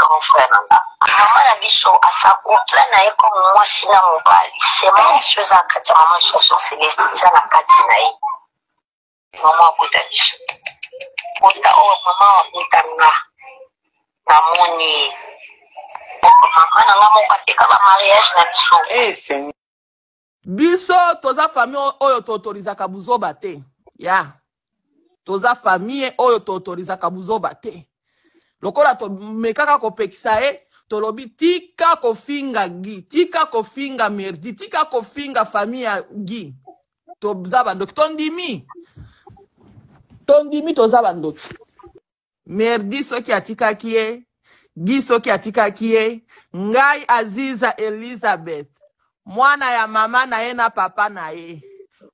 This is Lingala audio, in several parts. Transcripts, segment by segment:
Grand frère na nga. Mama na biso as'accoupla na ye comme mwasi na mobali. Semence oyo eza na kati ya mama biso ya sorcellerie eza na kati na ye. Mama abota biso. Bota oyo mama abota nga. Namoni ye. Mama na nga moko ateka ba mariage na biso. Eh Seigneur. Biso toza famille oyo to autorisaka buzoba te. Ya. Toza famille oyo to autorisaka buzoba te. Lokola to mekaka kopekisa ye, tolobi tika kofinga Guy, tika kofinga Merdi, tika kofinga famille ya Guy. Toza bandoki, tondimi. Tondimi toza bandoki. Merdi soki atikaki ye, Guy soki atikaki ye, ngai Aziza Elizabeth, mwana ya mama na ye na papa na ye,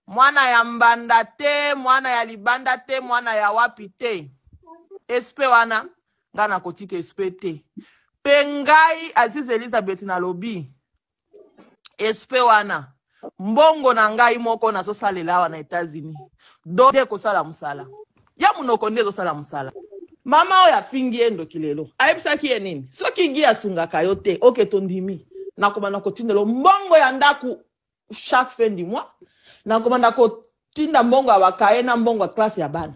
mwana ya mbanda te, mwana ya libanda te, mwana ya wapi te, espe wana ngai nakotika espe te. Pe ngai Aziza Elizabeth nalobi espe wana mbongo na ngai moko nazosalela awa na Etats-Unis do nde ekosala mosala ya monoko nde ezosala mosala. Mama oyo afingi ye ndoki lelo ayebisaki ye nini? Soki Guy asungaka yo te, oke tondimi, nakobanda kotindela yo mbongo ya ndaku chaque fin du mois, nakobanda kotinda mbongo ya bakaye na mbongo ya classe ya bana.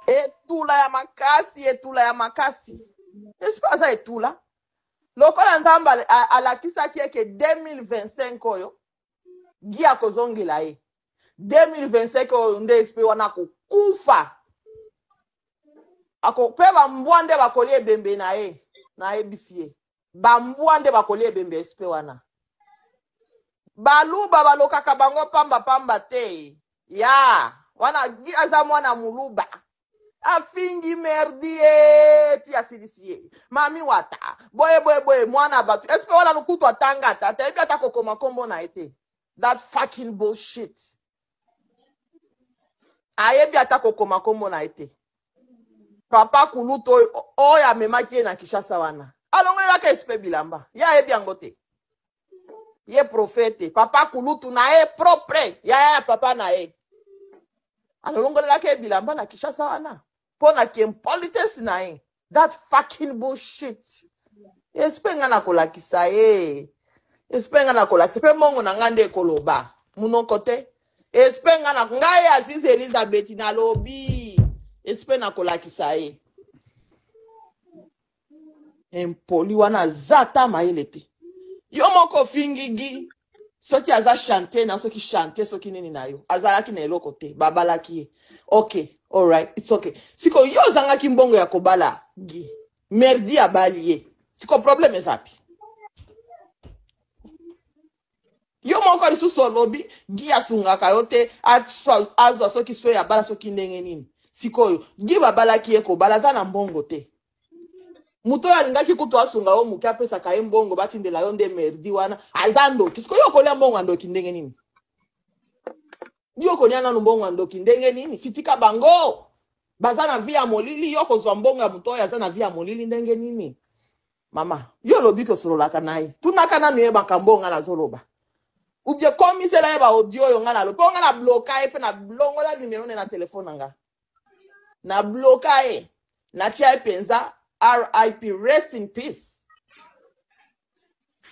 Etula ya makasi, etula ya makasi. Espe aza etula. Lokola Nzambe alakisaki ye ke 2025 oyo Guy akozongela ye. 2025 oyo nde espe wana akokufa. Ako pe ba mbwa nde bakolia ebembe na ye. Nayebisi ye. Ba mbwa nde bakolia ebembe ya espe wana. Baluba balokaka bango pamba pamba te. Ya wana aza mwana muluba. Afingi merdi ye ti asilisi ye. Mami wata boye boye boye mwana batu. Espe wana lokutu atanga ata te ayebi ata kokoma kombo na ye te. That fucking bullshit. Ayebi ata kokoma kombo na ye te. Papa kulutu oyo oyo amemaki ye na Kinshasa wana alongolelaka espe bilamba. Ye ayebi yango te. Ye prophète papa kulutu na ye propre yaya ya papa na ye alongolelaka ye bilamba na Kinshasa wana mpo na kiimpolitesse na ye. That fucking bullshit. Espe nga nakolakisa ye. Espe nga nakolakisa pe mbongo na nga nde ekoloba munoko te. Espe nga na ngai Aziz Elizabeth nalobi espe nakolakisa ye. Impoli wana aza ata mayele te. Yo moko ofingi Guy soki aza chantier na soki chantier soki nini na yo azalaki na eloko te babalaki ye. Okay, all right, it's okay. Siko yo ozangaki mbongo ya kobala Guy. Merdi abali ye. Siko problème ezapi? Yo moko lisusu olobi Guy asungaka yo te azwa soki swe ya bala soki ndenge nini. Sikoyo Guy babalaki ye kobala aza na mbongo te. Moto oyo alingaki kutu asunga yo moke apesaka ye mbongo batindela yo nde merdi wana aza ndoki. Sikoyo yo okolia mbongo ya ndoki ndenge nini? Yo okolia nanu mbongo ya ndoki ndenge nini? Sitika bango baza na vie ya molili, yo okozwa mbongo ya moto oyo aza na vie ya molili ndenge nini? Mama, yo olobi kosololaka na ye, tunaka nanu ye makambo oyo nga nazoloba. Ou bien komisela ye ba audio oyo nga nalobi, mpo nga na bloka ye mpe na longola numero ne na telefone na nga. Na bloka ye, natia ye mpenza RIP, rest in peace.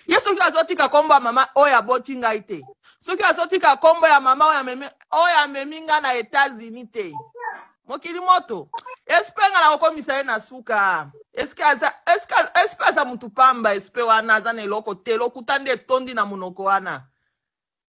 Ye soki azotika kombo ya mama oyo aboti ngai te, soki azotika kombo ya mama oyo amemi, oyo amemi ngai na Etats-Unis te, mokili moto espe nga nakokomisa ye na suka. Eske aza, eske, espe aza mutu pamba, espe wana aza na eloko te, lokuta nde etondi na monoko wana.